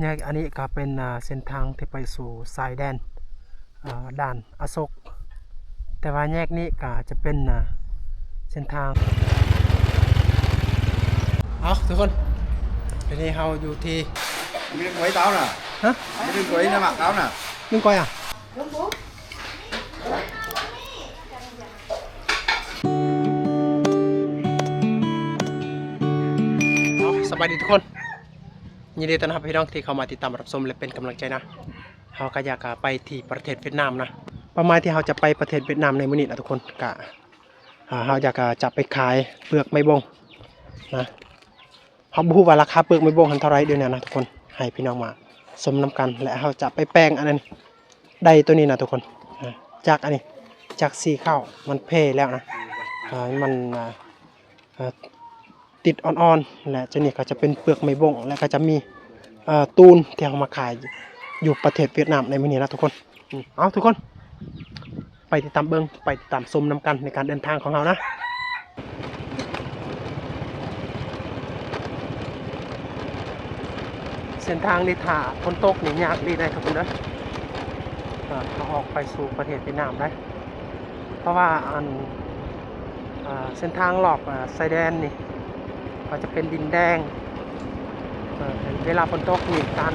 ແຍກອັນນີ້ກໍເປັນ ອ່າ ເສັ້ນທາງທີ່ໄປສູ່ຊາຍແດນ ອ່າ ດ່ານອະໂສກ, ແຕ່ວ່າແຍກນີ້ກໍຈະເປັນ ອ່າ ເສັ້ນທາງ. ເອົາ ທຸກຄົນ ດຽວນີ້ເຮົາຢູ່ທີ່ Mì đừng quấy táo nè. Hả? Mì đừng quấy nè, mạc táo nè. Đừng quấy à? ສະບາຍດີທຸກຄົນ, ຍິນດີຕ້ອນຮັບພີ່ນ້ອງທີ່ເຂົ້າມາຕິດຕາມຮັບຊົມ ແລະ ເປັນກຳລັງໃຈນະ. ເຮົາກໍຢາກໄປທີ່ປະເທດຫວຽດນາມນະ. ເປົ້າໝາຍທີ່ເຮົາຈະໄປປະເທດຫວຽດນາມໃນມື້ນີ້ນະທຸກຄົນ ກະ ເຮົາຢາກຈະໄປຂາຍເປືອກໄມ້ບົງນະ. ເຮົາບໍ່ຮູ້ວ່າລາຄາເປືອກໄມ້ບົງຫັ້ນເທົ່າໃດດຽວນີ້ນະທຸກຄົນ, ໃຫ້ພີ່ນ້ອງມາຊົມນຳກັນ ແລະ ເຮົາຈະໄປແປງອັນນັ້ນໄດ້ໂຕນີ້ນະທຸກຄົນ. ຈາກອັນນີ້ ຈາກສີຂາວ ມັນເພແລ້ວນະ, ມັນ ຕິດອ່ອນໆ ແລະ ໂຕນີ້ກໍຈະເປັນເປືອກໄມ້ບົງ ແລະ ກໍຈະມີ ເອີ ຕູນທີ່ເຮົາມາຂາຍຢູ່ປະເທດຫວຽດນາມໃນມື້ນີ້ນະທຸກຄົນ. ເອົາ ທຸກຄົນ ໄປຕິດຕາມເບິ່ງ ໄປຕິດຕາມຊົມນຳກັນໃນການເດີນທາງຂອງເຮົານະ. ເສັ້ນທາງນີ້ຖ້າຝົນຕົກນີ້ຍາກອີ່ຫຼີເດ້ທຸກຄົນເດີ, ເຮົາອອກໄປສູ່ປະເທດຫວຽດນາມໄດ໋. ເພາະວ່າອັນ ເສັ້ນທາງລອບຊາຍແດນນີ້ກໍຈະເປັນດິນແດງ, ເວລາຝົນຕົກນີ້ການ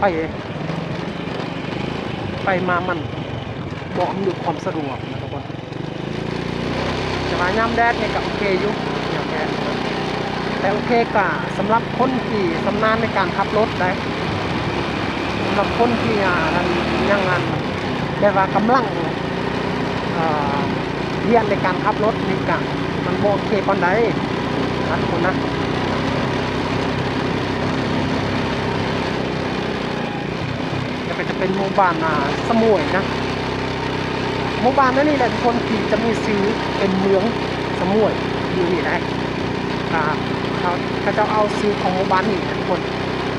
ໄປ ໄປມາມັນບໍ່ອຳນວຍຄວາມສະດວກນະທຸກຄົນ. ແຕ່ວ່າຍາມແດດນີ້ກໍໂອເຄຢູ່ ຍາມແດດ ແຕ່ໂອເຄກະສຳລັບຄົນທີ່ຊຳນານໃນການຂັບລົດໄດ໋. ສຳລັບຄົນທີ່ ອ່າ ຍັງ ອັນ ແບບວ່າກຳລັງ ເອີ ຮຽນໃນການຂັບລົດນີ້ກະມັນບໍ່ໂອເຄປານໃດນະທຸກຄົນນະ. ແລ້ວກໍຈະເປັນໝູ່ບ້ານ ອ່າ ສະໝວຍນະ. ໝູ່ບ້ານອັນນີ້ແຫຼະທຸກຄົນ ທີ່ຈະມີຊື່ເປັນເມືອງສະໝວຍຢູ່ນີ້ໄດ໋. ອ່າ ເຂົາ ເຂົາເຈົ້າເອົາຊື່ຂອງໝູ່ບ້ານນີ້ທຸກຄົນ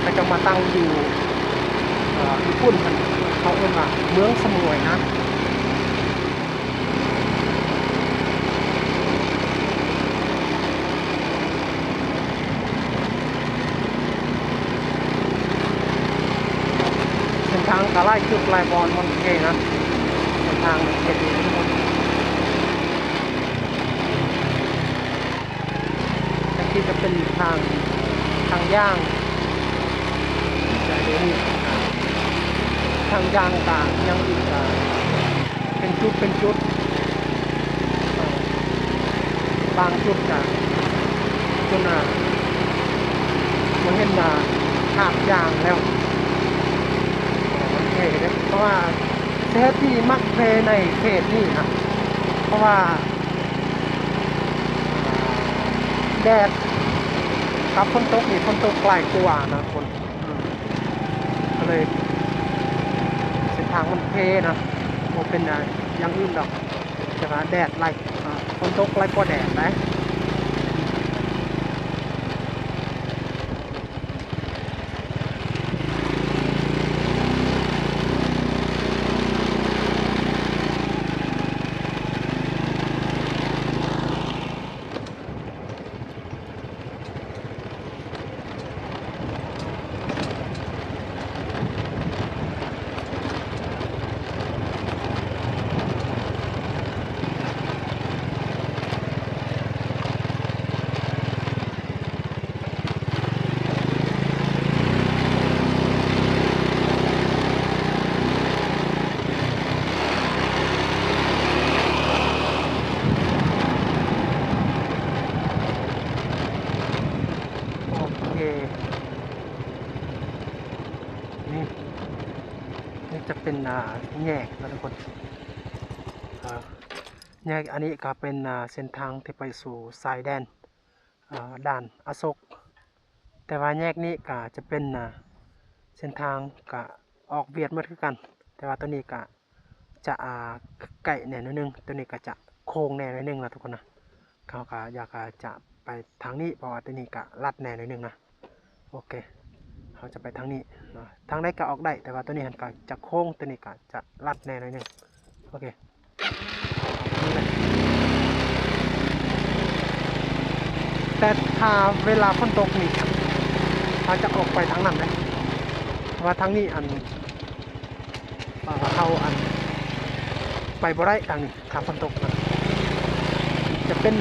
ເຂົາເຈົ້າມາຕັ້ງຢູ່ ເອີ ຢູ່ພຸ້ນ ເຂົາເອີ້ນວ່າເມືອງສະໝວຍນະ. ເສັ້ນທາງກໍຫຼາຍຈຸດຫຼາຍບ່ອນ ມັນເທ່ນະ ເສັ້ນທາງເຂດນີ້. ແຕ່ທີ່ຈະເປັນທາງ ທາງຍ່າງ ແຕ່ດຽວນີ້ທາງຍ່າງກະຍັງອີກ ກະເປັນຈຸດເປັນຈຸດ. ບາງຈຸດກະຈົນວ່າບໍ່ເຫັນວ່າທາງຍ່າງແລ້ວ. ມັນເພເດ້ ເພາະວ່າສາເຫດທີ່ມັກເພໃນເຂດນີ້ນະ ເພາະວ່າແດດກັບຝົນຕົກນີ້ ຝົນຕົກຫຼາຍກວ່ານະຄົນ. ອືມ ກໍເລີຍເສັ້ນທາງມັນເພນະ ບໍ່ເປັນ ອາ ຢ່າງອື່ນດອກ ແຕ່ວ່າແດດຫຼາຍ ອາ ຝົນຕົກຫຼາຍກວ່າແດດໄດ໋. ໂອເຄ ນີ້ ນີ້ຈະເປັນ ອ່າ ແຍກນະທຸກຄົນ. ອ່າ ແຍກອັນນີ້ກໍເປັນ ອ່າ ເສັ້ນທາງທີ່ໄປສູ່ຊາຍແດນ ອ່າ ດ່ານອະໂສກ, ແຕ່ວ່າແຍກນີ້ກໍຈະເປັນ ອ່າ ເສັ້ນທາງກໍອອກຫວຽດໝົດຄືກັນ, ແຕ່ວ່າໂຕນີ້ກໍຈະ ອ່າ ໃກ້ແດ່ໜ້ອຍໜຶ່ງ, ໂຕນີ້ກໍຈະໂຄ້ງແດ່ໜ້ອຍໜຶ່ງນະທຸກຄົນນະ. ເຮົາກໍຢາກ ອ່າ ຈະໄປທາງນີ້ ເພາະວ່າໂຕນີ້ກໍລັດແດ່ໜ້ອຍໜຶ່ງນະ. ໂອເຄ ເຮົາຈະໄປທາງນີ້ເນາະ, ທາງໃດກໍອອກໄດ້ ແຕ່ວ່າໂຕນີ້ຫັ້ນກໍຈະໂຄ້ງ, ໂຕນີ້ກໍຈະລັດແດ່ໜ້ອຍໜຶ່ງ. ໂອເຄ ແຕ່ຖ້າເວລາຝົນຕົກນີ້ ເຮົາຈະອອກໄປທາງນັ້ນເດ້, ວ່າທາງນີ້ອັນ ເອີ ເຮົາອັນ ໄປບໍ່ໄດ້ທາງນີ້ ຖ້າຝົນຕົກນະ ຈະເປັນ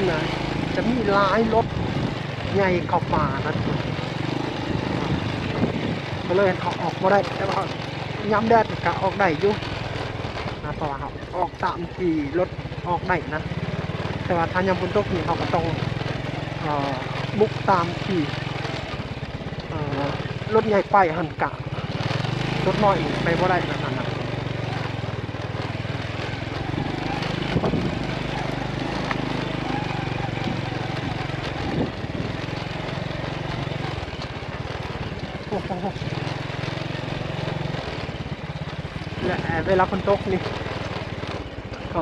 ຈະມີຫຼາຍລົດໃຫຍ່ເຂົ້າປ່ານະ ກໍເລີຍເຮົາອອກບໍ່ໄດ້ ແຕ່ວ່າຍາມແດດນີ້ກະອອກໄດ້ຢູ່ນະ ເພາະວ່າເຮົາ ອອກຕາມທີ່ລົດອອກໄດ້ນະ ແຕ່ວ່າຖ້າຍາມຝົນຕົກນີ້ເຮົາກໍຕ້ອງ ເອີ ບຸກຕາມທີ່ ເອີ ລົດໃຫຍ່ໄປຫັ້ນກະ ລົດນ້ອຍນີ້ໄປບໍ່ໄດ້ນະ ນັ້ນນະ ໂອ້ໂຫ ແລະ ເວລາຝົນຕົກນີ້ ກໍ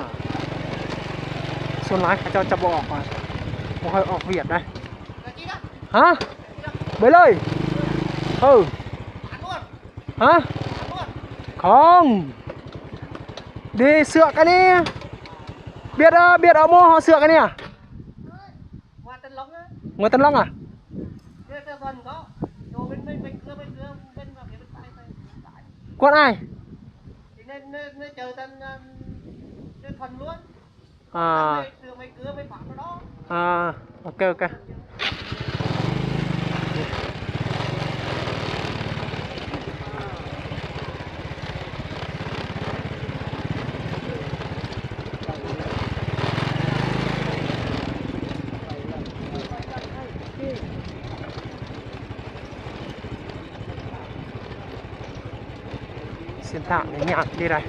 ສ່ວນຫຼາຍເຂົາເຈົ້າຈະບໍ່ອອກ ບໍ່ຄ່ອຍອອກວຽກໃດ໋. ຮະ? ໄປເລີຍ. ເອີ. ຮະ? ຂອງ ເດ ເຊືອກອັນນີ້ ບຽດເອົາ ບຽດເອົາໝໍເອົາເຊືອກອັນນີ້. Ngoài Tân Long á. Ngoài Tân Long à? Cái, cái phần đó, đồ bên, bên, bên kia, bên kia, bên, bên kia, bên phải, phải, phải. Quán ai? Thì nên, nên, nên chờ Tân, ờ, nên phần luôn. À. Mày, mày cứ, mày phạt vào đó. À, ok, ok. ເສັ້ນທາງນີ້ຍາກເດ້.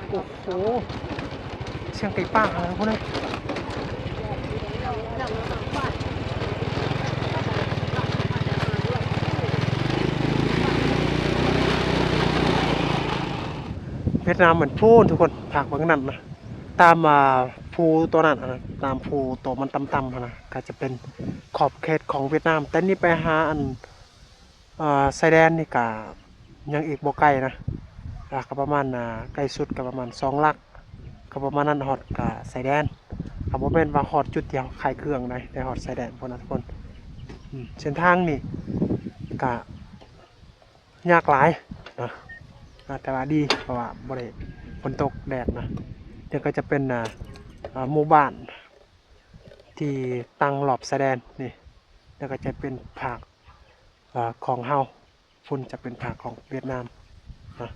ໂອ້ໂຫ ສຽງໄກ່ປ່າຫັ້ນນະ ພຸ້ນນະ. ຫວຽດນາມມັນພຸ້ນທຸກຄົນ ພາກເບິ່ງນັ້ນນະ ຕາມ ອ່າ ພູໂຕນັ້ນນະ ຕາມພູໂຕມັນຕ່ຳໆຫັ້ນນະ ກໍຈະເປັນຂອບເຂດຂອງຫວຽດນາມ. ແຕ່ນີ້ໄປຫາອັນ ອ່າ ຊາຍແດນນີ້ກະຍັງອີກບໍ່ໄກນະ ອ່າ ກະປະມານ ອ່າ ໃກ້ສຸດກະປະມານສອງຫຼັກ ກະປະມານນັ້ນ ຮອດກະຊາຍແດນ. ກະບໍ່ແມ່ນວ່າຮອດຈຸດທີ່ເຮົາຂາຍເຄື່ອງໃດ ແຕ່ຮອດຊາຍແດນພຸ້ນນະທຸກຄົນ. ອືມ ເສັ້ນທາງນີ້ກະຍາກຫຼາຍນະ ອ່າ ແຕ່ວ່າດີ ເພາະວ່າບໍ່ໄດ້ຝົນຕົກແດດນະ. ແລ້ວກະຈະເປັນ ອ່າ ອ່າ ໝູ່ບ້ານທີ່ຕັ້ງລອບຊາຍແດນນີ້ ແລ້ວກະຈະເປັນພາກ ເອີ ຂອງເຮົາ ພຸ້ນຈະເປັນພາກຂອງຫວຽດນາມນະ.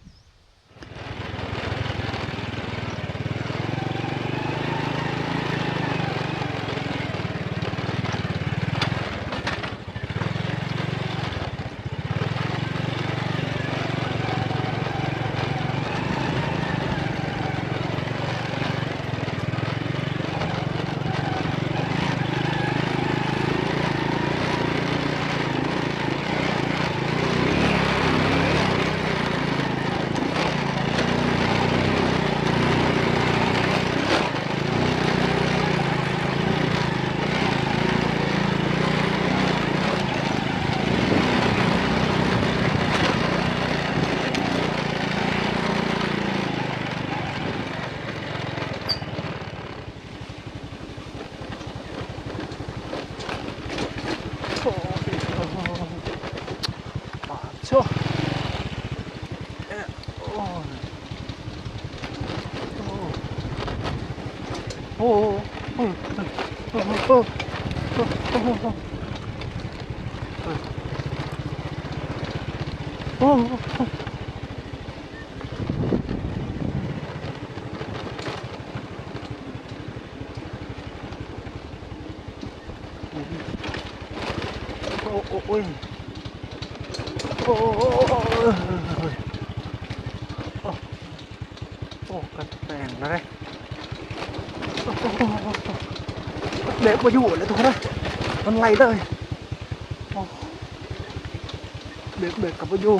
ໂອ້ ໂອ້ ໂອ້ຍ ໂອ້ ໂອ້ ໂອ້ ໂອ້ ໂອ້ ໂອ້ ໂອ້ ກະແຕງນະເດ້ ເບຣກບໍ່ຢູ່ແລ້ວທຸກຄົນເອີຍ ມັນໄຫຼເລີຍ ໂອ້ ເບຣກ ເບຣກກະບໍ່ຢູ່.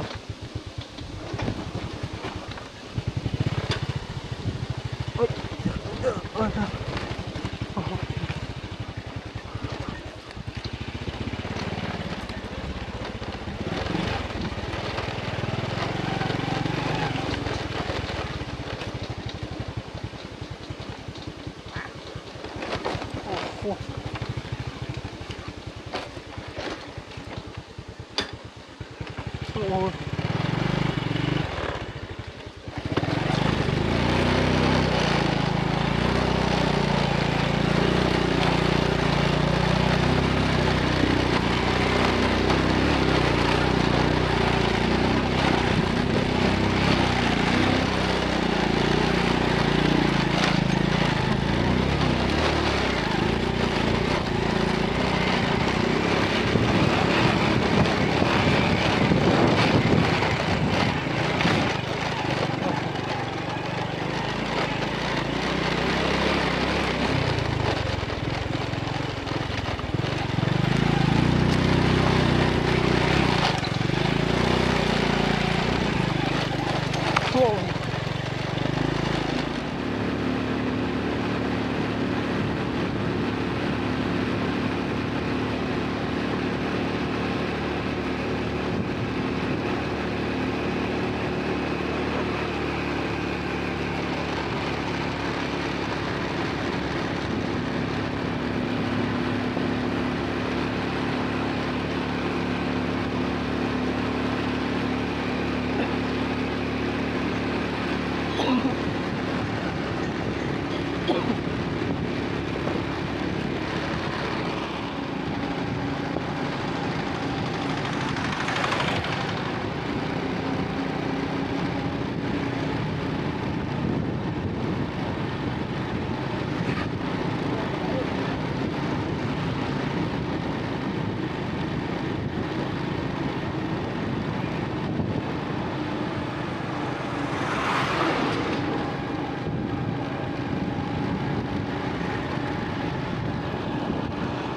ໂອ້ຍ ໂອ້ຍ ໂອ້ຍ ໂອ້ຍ ໂອ້ໂຫ. ໂອ້. ໂອ້.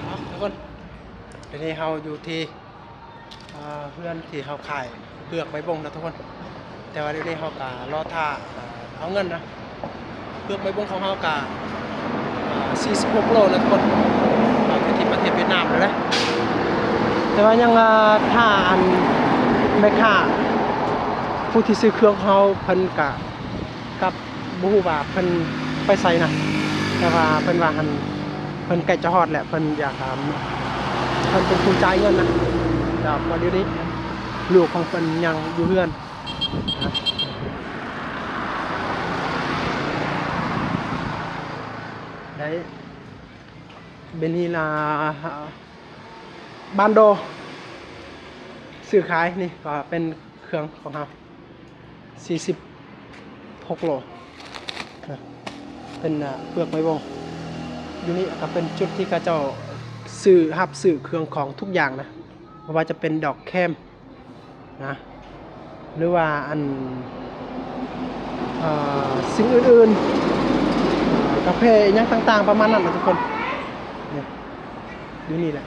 ເອົາ ທຸກຄົນ ດຽວນີ້ເຮົາຢູ່ທີ່ ອ່າ ເຮືອນທີ່ເຮົາຂາຍເປືອກໄມ້ບົງນະທຸກຄົນ. ແຕ່ວ່າດຽວນີ້ເຮົາກະລໍຖ້າ ອ່າ ເອົາເງິນນະ. ເປືອກໄມ້ບົງຂອງເຮົາກະ ອ່າ ສີ່ສິບຫົກໂລນະທຸກຄົນ ມາຢູ່ທີ່ປະເທດຫວຽດນາມແລ້ວນະ. ແຕ່ວ່າຍັງ ອ່າ ຖ້າອັນແມ່ຄ້າຜູ້ທີ່ຊື້ເຄື່ອງຂອງເຮົາ ເພິ່ນກະກັບ ບໍ່ຮູ້ວ່າເພິ່ນໄປໃສນະ ແຕ່ວ່າເພິ່ນວ່າຫັ້ນ ເພິ່ນໃກ້ຈະຮອດແລ້ວ ເພິ່ນຢາກ ເພິ່ນເປັນຜູ້ຈ່າຍເງິນນະ. ແລ້ວມາດຽວນີ້ລູກຂອງເພິ່ນຍັງຢູ່ເຮືອນນະ. ໄດ້ ເບນີລາ ບ້ານດໍ ຊື້ຂາຍ ນີ້ກໍເປັນເຄື່ອງຂອງເຮົາ ສີ່ສິບຫົກໂລ ເປັນເປືອກໄມ້ບົງ. ຢູ່ນີ້ກໍເປັນຈຸດທີ່ເຂົາເຈົ້າຊື້ ຮັບຊື້ເຄື່ອງຂອງທຸກຢ່າງນະ ບໍ່ວ່າຈະເປັນດອກແຄມນະ ຫຼືວ່າອັນ ເອີ ສິ່ງອື່ນໆ ກາເຟ ອີ່ຫຍັງຕ່າງໆ ປະມານນັ້ນນະທຸກຄົນ. ນີ້ ຢູ່ນີ້ແຫຼະ.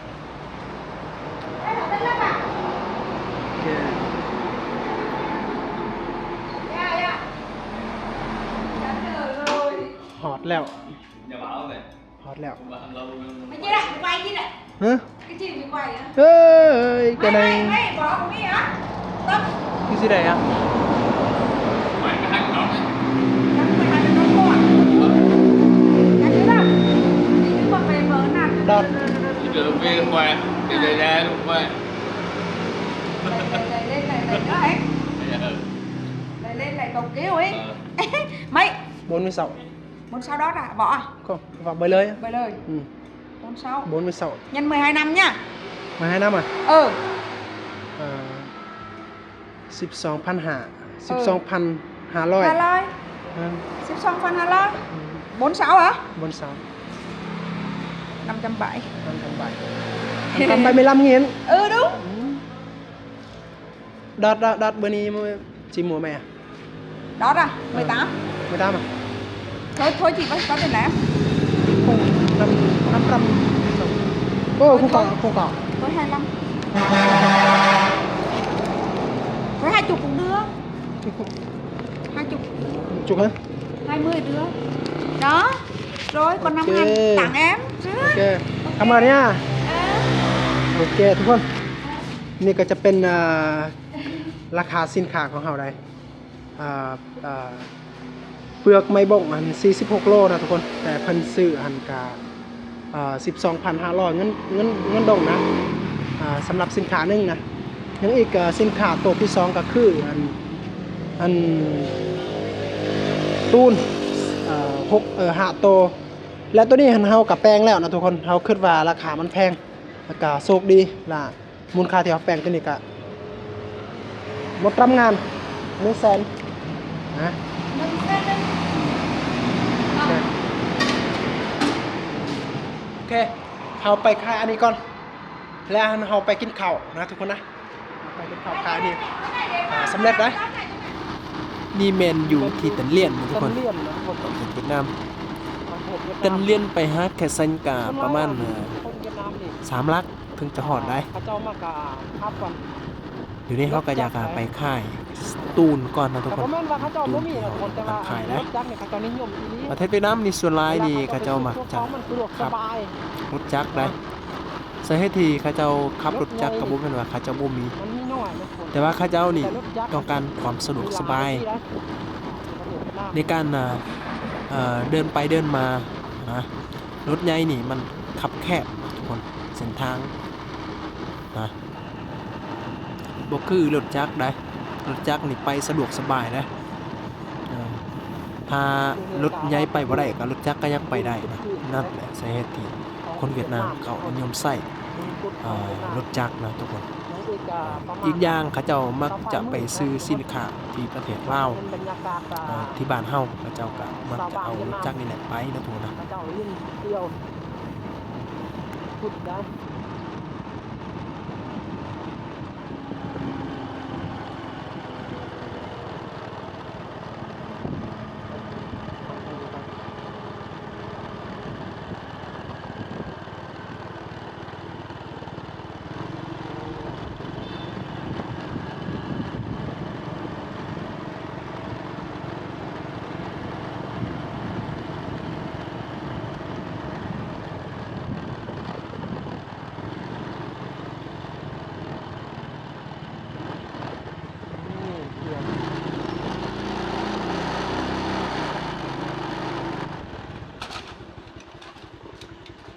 ໂອເຄ ຮອດແລ້ວ ຮອດແລ້ວ. ຮະ? ເອີຍ ກະໄດ້ ຄືຊິໄດ້ອະ ດອດ. ໄດ້ເຫຼັ້ນໄດ້ເກົາເກວເອງ ໄມ້ ບໍ່ມີເສົາ. Bốn sáu đót à? Bỏ à? Không, vào bơi lơi á. Bơi lơi. Ừ. Bốn sáu. Bốn mươi sáu. Nhân mười hai năm nhá. Mười hai năm à? Ừ. À, sip song phan ha, sip song phan ha loi. Ha loi. Ừ. Sip song phan ha loi. Ừ. Bốn sáu hả? Bốn sáu. Năm trăm bảy. Năm trăm bảy. Năm trăm bảy mươi lăm nghìn. Ừ, đúng. Ừ. Đót, đót, đót, bữa nay mua, chị mua mẹ à? Đót à? Ờ. Mười tám. Mười tám à? Thôi, thôi chị có, có tiền lẻ. Không, năm, năm trăm. Ô, thôi, không có, thôi. Không có. Thôi hai lăm. Thôi hai chục cũng được. Hai chục. Chục hả? Hai mươi được. Đó. Rồi, còn năm ngàn tặng em trước. Ok. Cảm ơn nha. Ờ. ໂອເຄ ທຸກຄົນ ນີ້ກໍຈະເປັນ ອ່າ ລາຄາສິນຄ້າຂອງເຮົາໄດ໋ ອ່າ ອ່າ ເປືອກໄມ້ບົງຫັ້ນ ສີ່ສິບຫົກໂລນະທຸກຄົນ ແຕ່ເພິ່ນຊື້ຫັ້ນກະ ອ່າ ສິບສອງພັນຫ້າຮ້ອຍ ເງິນ ເງິນ ເງິນດົງນະ ອ່າ ສຳລັບສິນຄ້າໜຶ່ງນະ. ຍັງອີກ ເອີ ສິນຄ້າໂຕທີສອງກໍຄືອັນ ອັນ ຕູນ ເອີ ຫົກ ເອີ ຫ້າໂຕ ແລະ ໂຕນີ້ຫັ້ນເຮົາກໍແປງແລ້ວນະທຸກຄົນ. ເຮົາຄິດວ່າລາຄາມັນແພງ ແລ້ວກໍໂຊກດີ ລະມູນຄ່າທີ່ເຮົາແປງໂຕນີ້ກໍໝົດຕາມງານ ໜຶ່ງແສນນະ ໜຶ່ງແສນ. ໂອເຄ ໂອເຄ ເຮົາໄປຂາຍອັນນີ້ກ່ອນ ແລ້ວເຮົາໄປກິນເຂົ້ານະທຸກຄົນນະ. ໄປເຮັດເຂົ້າຂາຍນີ້ ອ່າ ສຳເລັດໄດ໋. ນີ້ແມ່ນຢູ່ທີ່ຕັນລຽນນະທຸກຄົນ ປະເທດຫວຽດນາມ. ຕັນລຽນໄປຫາແຄຊັນກະປະມານ ເອີ ສາມຫຼັກເຖິງຈະຮອດໄດ໋. ດຽວນີ້ເຮົາກະຢາກໄປຂາຍຕູນກ່ອນນະທຸກຄົນ ຕູນທີ່ເຮົານຳຂາຍໄດ໋. ປະເທດຫວຽດນາມນີ້ສ່ວນຫຼາຍນີ້ເຂົາເຈົ້າມັກຈະຂັບລົດຈັກໄດ໋. ສາເຫດທີ່ເຂົາເຈົ້າຂັບລົດຈັກກໍບໍ່ແມ່ນວ່າເຂົາເຈົ້າບໍ່ມີ ແຕ່ວ່າເຂົາເຈົ້ານີ້ຕ້ອງການຄວາມສະດວກສະບາຍໃນການ ເອີ ເດີນໄປເດີນມານະ. ລົດໃຫຍ່ນີ້ມັນຄັບແຄບທຸກຄົນ ເສັ້ນທາງນະ ບໍ່ຄືລົດຈັກໃດ໋. ລົດຈັກນີ້ໄປສະດວກສະບາຍເດ້. ເອີ ຖ້າລົດໃຫຍ່ໄປບໍ່ໄດ້ ກໍລົດຈັກກໍຍັງໄປໄດ້ນະ. ນັ້ນແຫຼະສາເຫດທີ່ຄົນຫວຽດນາມເຂົານິຍົມໃຊ້ ເອີ ລົດຈັກນະທຸກຄົນ. ອີກຢ່າງເຂົາເຈົ້າມັກຈະໄປຊື້ສິນຄ້າທີ່ປະເທດລາວ ເອີ ທີ່ບ້ານເຮົາ ເຂົາເຈົ້າກໍມັກຈະເອົາລົດຈັກນີ້ແຫຼະໄປນະທຸກຄົນນະ.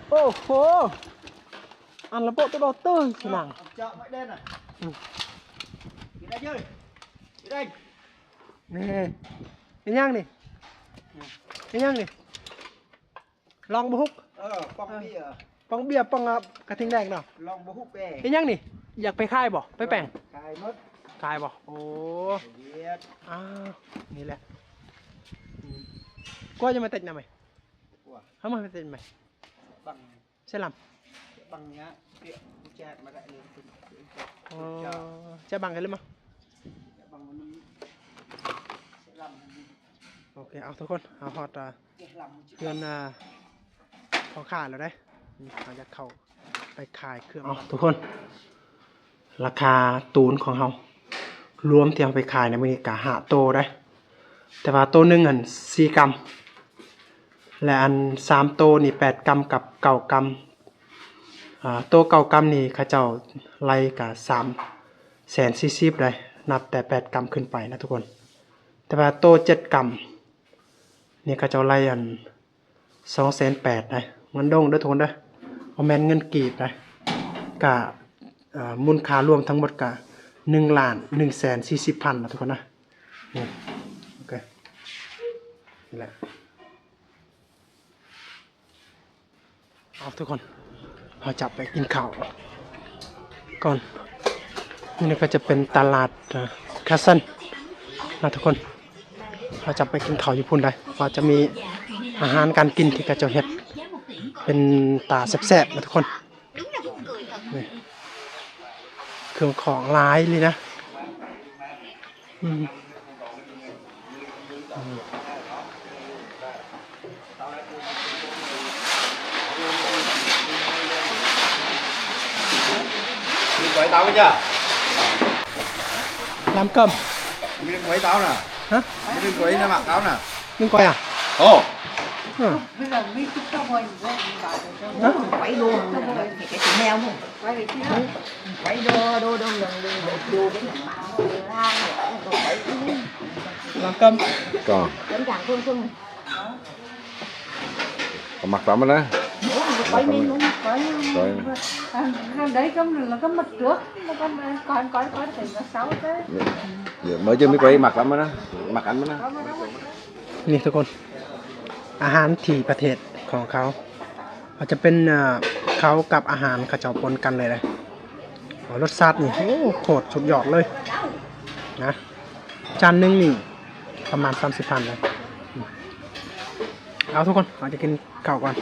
ໂອ້ໂຫ ອັນລະໂປະໂຕດອກເຕີຍສະໜັງ. ນີ້ ເຮັດຫຍັງນີ້? ເຮັດຫຍັງນີ້? ລອງບໍ່ຮຸກ ເອີ ປ່ອງເບຍ ປ່ອງເບຍ ປ່ອງ ອາ ກະທິ່ງແດງເນາະ. ລອງບໍ່ຮຸກແປງ ເຮັດຫຍັງນີ້? ຢາກໄປຂາຍບໍ່? ໄປແປງ ຂາຍໝົດ ຂາຍບໍ່? ໂອ້ ອາ ນີ້ແຫຼະ ອືມ ກວ່າຈະມາເຕັດນຳໄໝ ເຮົາມາເຕັດໃໝ່ ບັງ ໃສ່ລຳ ບັງເນຍ ເປຍະແຈກມາໄດ້ເລີຍ. ອໍ ຈະບັງກັນເລີຍມາ ບັງມັນ ໃສ່ລຳ. ໂອເຄ ເອົາທຸກຄົນ ເຮົາຮອດ ເຮືອນ ອ່າ ພໍ່ຄ້າແລ້ວເດ້. ເຮົາຢາກເຂົ້າໄປຂາຍເຄື່ອງ. ເອົາທຸກຄົນ ລາຄາຕູນຂອງເຮົາ ລວມທີ່ເຮົາໄປຂາຍໃນມື້ນີ້ກະຫ້າໂຕເດ້ ແຕ່ວ່າໂຕໜຶ່ງຫັ້ນສີ່ກຣາມ ແລະ ອັນສາມໂຕນີ້ແປດກຣາມກັບເກົ້າກຣາມ. ອ່າ ໂຕເກົ້າກຣາມນີ້ເຂົາເຈົ້າໄລ່ກະສາມແສນສີ່ສິບໄດ໋ ນັບແຕ່ແປດກຣາມຂຶ້ນໄປນະທຸກຄົນ. ແຕ່ວ່າໂຕເຈັດກຣາມນີ້ເຂົາເຈົ້າໄລ່ອັນ ສອງແສນແປດໄດ໋ ເງິນດົງເດີທຸກຄົນເດີ ບໍ່ແມ່ນເງິນກີບໄດ໋. ກະ ເອີ ມູນຄ່າລວມທັງໝົດກະໜຶ່ງລ້ານໜຶ່ງແສນສີ່ສິບພັນນະທຸກຄົນນະ. ນີ້ ໂອເຄ ນີ້ແຫຼະ. ເອົາທຸກຄົນ ເຮົາຈະໄປກິນເຂົ້າກ່ອນ. ນີ້ກໍຈະເປັນຕະຫຼາດ ເອີ ແຄຊັນນະທຸກຄົນ. ເຮົາຈະໄປກິນເຂົ້າຢູ່ພຸ້ນໄດ໋ ວ່າຈະມີອາຫານການກິນທີ່ເຂົາເຈົ້າເຮັດເປັນຕາແຊບໆນະທຸກຄົນ. ນີ້ ເຄື່ອງຂອງຫຼາຍເລີຍນະ. ອືມ ອືມ Đừng quay tao với nha. Làm cơm. Đừng quay tao nè. Hả? Đừng quay nè, mạng tao nè. Đừng quay à? Ồ. Hả? Hả? Quay đồ, cái mèo không? Quay đồ, đồ, đồ, đồ, đồ, đồ, đồ, làm cơm. Có. Có mặc lắm rồi đấy. Quay mình luôn. Coi, coi. Ăn, ăn đấy cơm là cơm mật trước, là cơm coi, coi, coi thì nó xấu thế. Giờ mới chưa biết coi mặt lắm đó, mặt anh đó. ນີ້ທຸກຄົນ ອາຫານທີ່ປະເທດຂອງເຂົາ ອາດຈະເປັນ ເອີ ເຂົ້າກັບອາຫານເຂົາເຈົ້າປົນກັນເລີຍນະ. ໂອ້ ລົດຊາດນີ້ ໂອ້ ໂຄດສຸດຍອດເລີຍນະ. ຈານໜຶ່ງນີ້ປະມານສາມສິບພັນເລີຍ. ເອົາ ທຸກຄົນ ເຮົາຈະກິນເຂົ້າກ່ອນ.